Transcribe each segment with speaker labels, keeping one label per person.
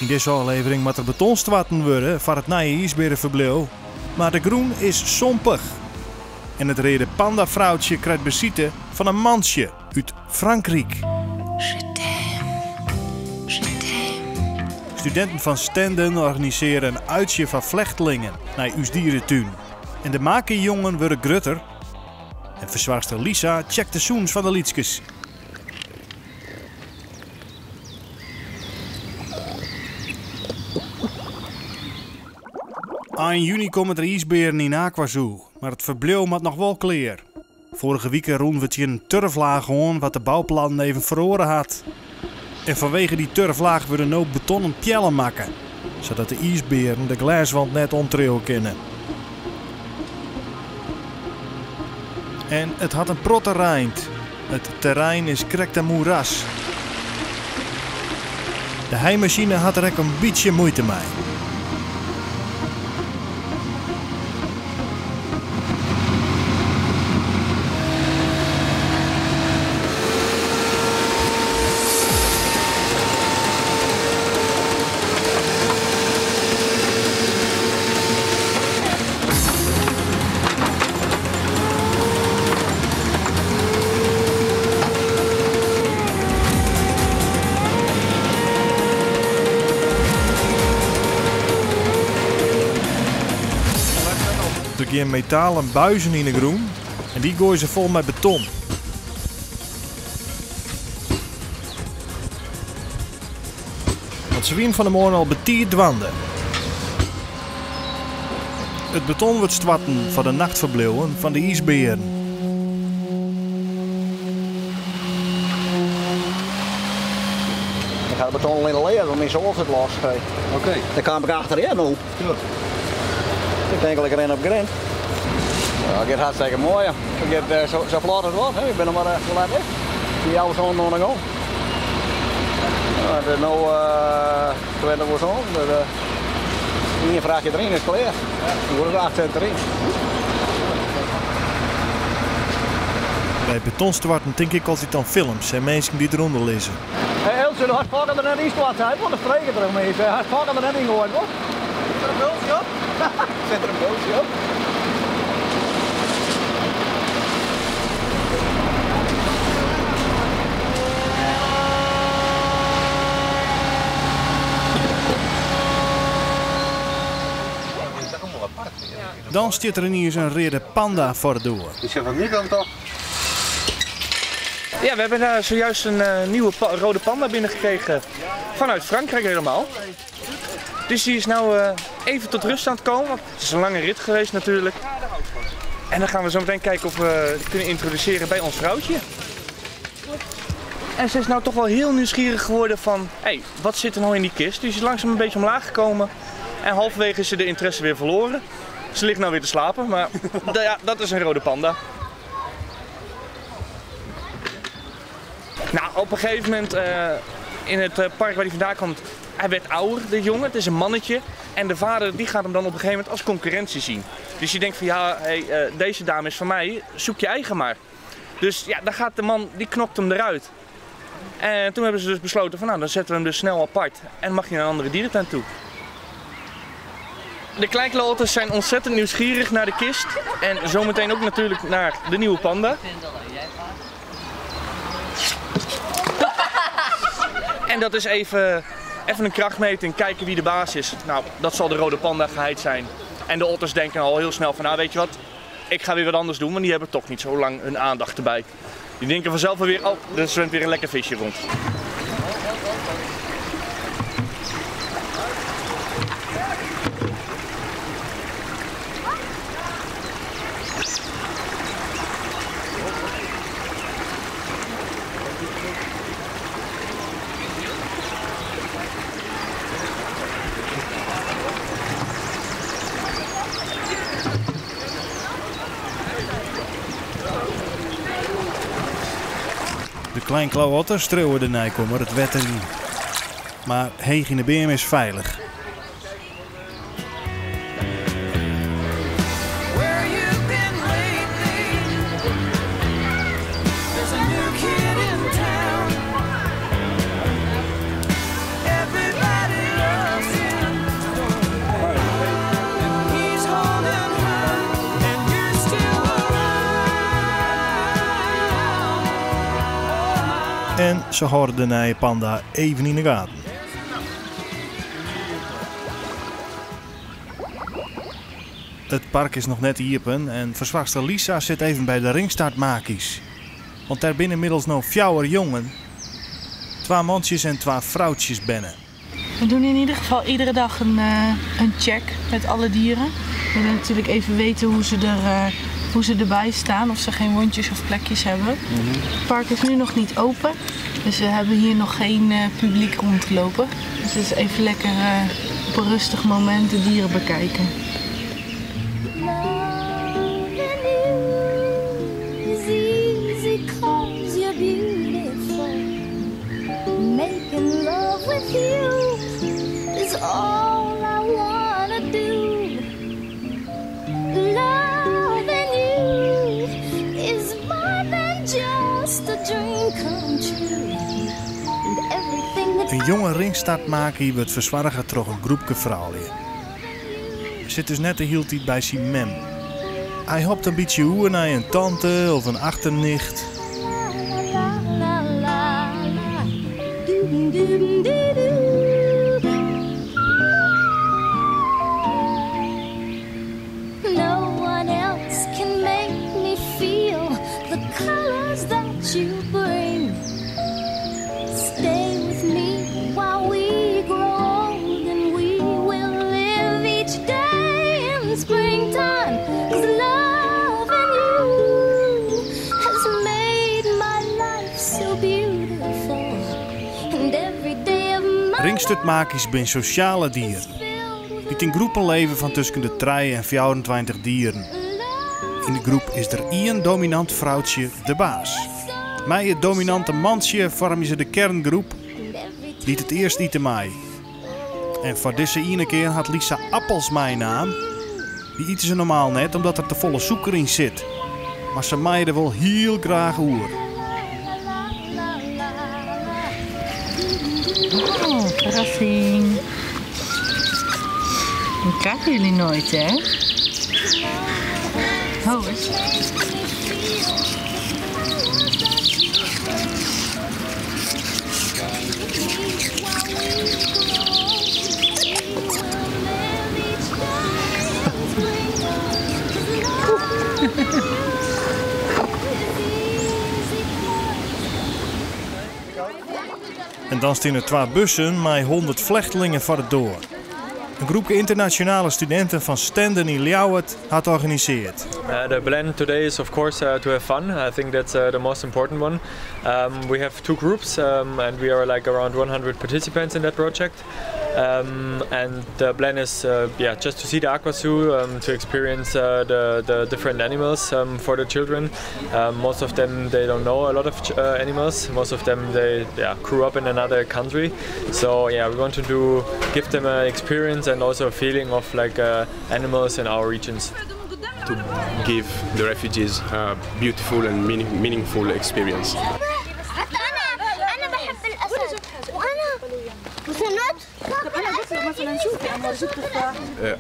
Speaker 1: Yn dizze ôflevering moat der beton stoarten wurde foar it nije iisbeareferbliuw, mar de grûn is sompich. En it reade pandafroutsje krijt besite fan in mantsje út Frankryk. Studinten fan Stenden organisearje in uittsje foar flechtlingen nei ús dieretún. En de maky-jongen wurde grutter. En fersoarchster Lisa checkt de sûnens fan de lytskes. Ein juny komme der iisbearen yn AquaZoo, mar it ferbliuw moat noch wol klear. Foarige wike rûnen we tsjin in turflaach oan wat de bouplannen even feroare hat. En fanwege dy turflaach wurde no betonnen peallen makke, sadat de iisbearen de glêswand net omtriuwe kinne. En it hat in protte reind. It terrein is krekt in moeras. De heimasine hat der ek in bytsje muoite mei. Der gean metalen buizen yn 'e grûn en dy goaie se fol mei beton. Want se wienen fan 'e moarn al betiid dwaande. It beton wurdt stoarten foar de nachtferbliuwen fan de iisbearen.
Speaker 2: Ik ha it beton al yn de lead, want myn soal sit los.
Speaker 3: Oké.
Speaker 2: Dêr kaam ik achteryn no. Ik tink al, ik rin op grint. Ja, it giet hartstikke moai. It giet sa flot as wat. Ik bin noch mar, hoe let is it? Healwei sânen oan de gong. It is no 20 oer sânen, dus ien frachtje deryn is klear. Dan wurdt it 8 sint deryn.
Speaker 1: By betonstoarten tink ik altyd oan films en minsken dy't derûnder lizze.
Speaker 2: Hey Eltje, do hast fokken der net yn stoart, sei ik, want de freget der om is. Hast fokken der net yn goaid, wol?
Speaker 3: Sit der in bultsje op? Sit der in bultsje op?
Speaker 1: Dan stiet der yniens in reade panda foar de doar.
Speaker 3: Dy sit fan my kant toch?
Speaker 4: Ja, we hebben eh, zojuist een eh, nieuwe rode panda binnengekregen. Vanuit Frankrijk helemaal. Dus die is nou eh, even tot rust aan het komen. Want het is een lange rit geweest natuurlijk. En dan gaan we zo meteen kijken of we kunnen introduceren bij ons vrouwtje. En ze is nou toch wel heel nieuwsgierig geworden van... Hé, wat zit er nou in die kist? Dus ze is langzaam een beetje omlaag gekomen. En halverwege is ze de interesse weer verloren. Ze ligt nou weer te slapen, maar ja, dat is een rode panda. Nou, op een gegeven moment in het park waar hij vandaan komt, hij werd ouder, de jongen. Het is een mannetje. En de vader die gaat hem dan op een gegeven moment als concurrentie zien. Dus die denkt van ja, hey, deze dame is van mij, zoek je eigen maar. Dus ja, dan gaat de man, die knokt hem eruit. En toen hebben ze dus besloten van nou, dan zetten we hem dus snel apart. En mag hij naar een andere dierentuin toe. De kleinklotters zijn ontzettend nieuwsgierig naar de kist. En zometeen ook natuurlijk naar de nieuwe panda. En dat is even een krachtmeting, kijken wie de baas is. Nou, dat zal de rode panda geheid zijn. En de otters denken al heel snel van, nou weet je wat, ik ga weer wat anders doen, want die hebben toch niet zo lang hun aandacht erbij. Die denken vanzelf alweer, oh, er zwemt weer een lekker visje rond.
Speaker 1: De kleinklauwotter streauwe de nijkommer it wetter yn. Mar heech yn de beam is feilich. En se hâlde de nije panda even yn 'e gaten. It park is noch net iepen en fersoarchster Lisa sit even by de ringstartmakies. Want dêr binne ynmiddels no fjouwer jongen, twa mantsjes en twa froutsjes berne.
Speaker 5: We doen in ieder geval iedere dag een check met alle dieren. We willen natuurlijk even weten hoe ze erbij staan, of ze geen wondjes of plekjes hebben. Het park is nu nog niet open, dus we hebben hier nog geen publiek rondlopen. Dus het is even lekker op een rustig moment de dieren bekijken.
Speaker 6: Loving you is easy 'cause you're beautiful. Making love with you is all I wanna do. Loving you is more than just a dream come true. And everything that
Speaker 1: In jonge ringstartmaki wurdt fersoarge troch in groepke froulju. Hy sit dus net de hiele tiid by syn mem. Hy hopt in bytsje oer nei in tante of in achternicht.
Speaker 6: La la la la doo doo doo doo. No one else can make me feel the colors that you bring. Stay with me while we grow old and we will live each day in springtime. 'Cause loving you has made my life so beautiful. And every day of my
Speaker 1: Ringsturtmakies binne sosjale dieren. Dy't yn groepen leve fan tusken de 3 en 24 dieren. Yn de groep is der ien dominant froutsje de baas. Mei it dominante mantsje foarmje se de kearngroep dy't it earst ite mei. En foar dizze iene kear hat Lisa appels meinaam. Dy ite se normaal net omdat der tefolle sûker yn sit. Mar se meie der wol hiel graach oer.
Speaker 5: Oh, verrassing. Dat krijgen jullie nooit, hè? Oh, is.
Speaker 1: En dan steane der twa bussen mei 100 flechtlingen foar de doar. In groepke ynternasjonale studinten fan Stenden yn Ljouwert hat organisearre.
Speaker 7: The plan today is of course to have fun. I think that's the most important one. We have two groups and we are around 100 participants in that project. And the plan is just to see the Aqua Zoo, to experience the different animals for the children. Most of them, they don't know a lot of animals. Most of them, they grew up in another country. So we want to give them an experience and also a feeling of animals in our regions.
Speaker 8: To give the refugees a beautiful and meaningful experience.
Speaker 6: أنا بحب الأسد وأنا وسند.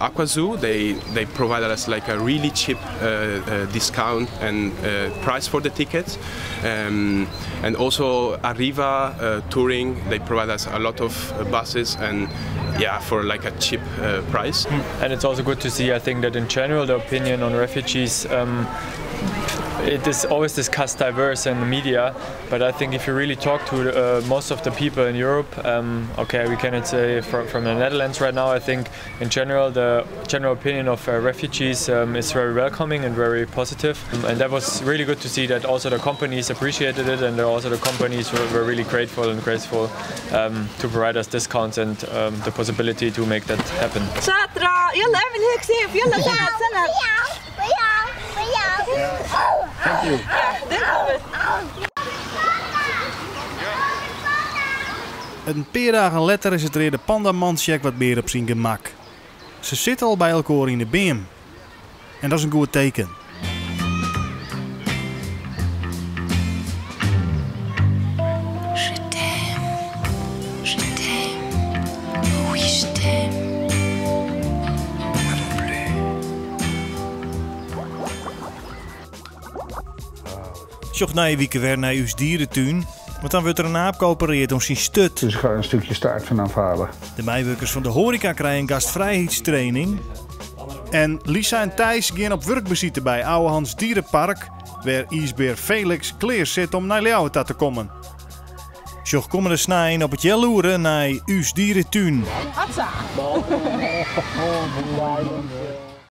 Speaker 8: Aqua Zoo, they provided us a really cheap discount and price for the tickets, and also Arriva Touring, they provide us a lot of buses and for a cheap price.
Speaker 7: And it's also good to see, I think, that in general the opinion on refugees, it is always discussed diverse in the media, but I think if you really talk to most of the people in Europe, okay, we cannot say from the Netherlands right now, I think in general the general opinion of refugees is very welcoming and very positive. And that was really good to see that also the companies appreciated it, and also the companies were really grateful and graceful to provide us discounts and the possibility to make that happen.
Speaker 9: شاطرة يلا اعمل هيك سيف يلا سند سند.
Speaker 8: Thank you.
Speaker 1: In pear dagen letter is it reade pandamantsje wat mear op syn gemak. Se sitte al by elkoar yn de beam. En dat is in goed teken.
Speaker 6: Je t'aime, je t'aime, oui je t'aime.
Speaker 8: Moi non plus.
Speaker 1: Sjoch nije wike wer nei ús dieretún. Want dan wurdt der in aapke operearre oan syn sturt.
Speaker 10: Dus ik ga een stukje staart vanaf halen.
Speaker 1: De meiwurkers fan de hoareka krije in gastfrijheidstraining. En Lisa en Thijs gean op wurkbesite by Ouwehands Dierenpark, wêr't iisbear Felix klear sit om nei Ljouwert ta te kommen. Sjoch kommende snein op it healoere nei Us Dieretún.
Speaker 5: Hatsa!